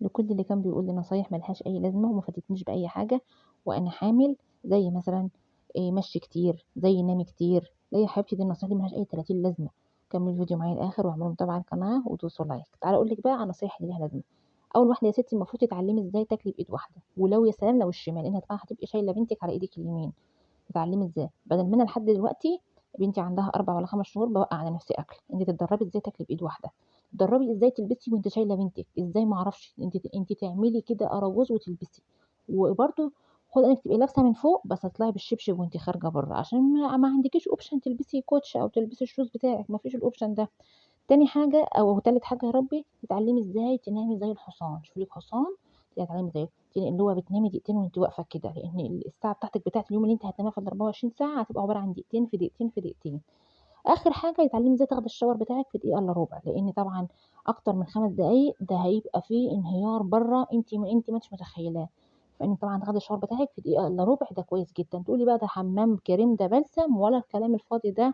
لكل اللي كان بيقول لي نصايح ما لهاش أي لازمة وما فادتنيش بأي حاجة وأنا حامل، زي مثلًا مشي كتير، زي نامي كتير. لا يا حبيبتي، دي النصايح دي ما لهاش أي 30 لازمة. كملوا الفيديو معايا للآخر واعملوا متابعة على القناة ودوسوا like. تعالي أقول لِك بقى على النصايح اللي ليها لازمة. أول واحدة يا ستي، المفروض تتعلمي إزاي تاكلي بإيد واحدة، ولو يا سلام لو الشمال، لإن طبعًا هتبقي شايلة بنتِك على إيدِك اليمين. تتعلمي إزاي، بدل ما أنا لحد دلوقتي بنتي عندها 4 والّا 5 شهور باوقّع على نفسي أكل. أنتِ تتدربي إزاي تاكلي بإيد واحدة، تتدربي إزاي تلبسي وأنتِ شايلة بنتِك، إزاي ما أعرفش، أنتِ تعملي كده أراجوز وتلبسي، وبرضه خدي بالِك تبقي لابسة من فوق بس تطلعي بالشبشب وأنتِ خارجة برّه، عشان ما عندكيش option تلبسي كوتش أو تلبسي ال shoes بتاعِك، ما فيش الoption ده. تاني حاجة أو تالت حاجة يا ربي، تتعلمي إزاي تنامي زي الحصان، شوفي لِك حصان تتعلمي زيه، اللي هو بتنامي دقيقتين وأنتِ واقفة كده، لإن الساعة بتاعتِك بتاعة اليوم اللي أنتِ هتناميها في ال24 ساعة هتبقى عبارة عن دقيقتين في دقيقتين في دقيقتين. آخر حاجة تتعلمي إزاي تاخدي ال shower بتاعِك في دقيقة إلا ربع، لإن طبعًا أكتر من 5 دقايق ده هيبقى في انهيار برّه أنتِ ما أنتيش متخيلاه. فإنِّك طبعًا تاخدي ال shower بتاعِك في دقيقة إلا ربع ده كويس جدًا. تقولي بقى ده حمام كريم ده بلسم ولا الكلام الفاضي ده.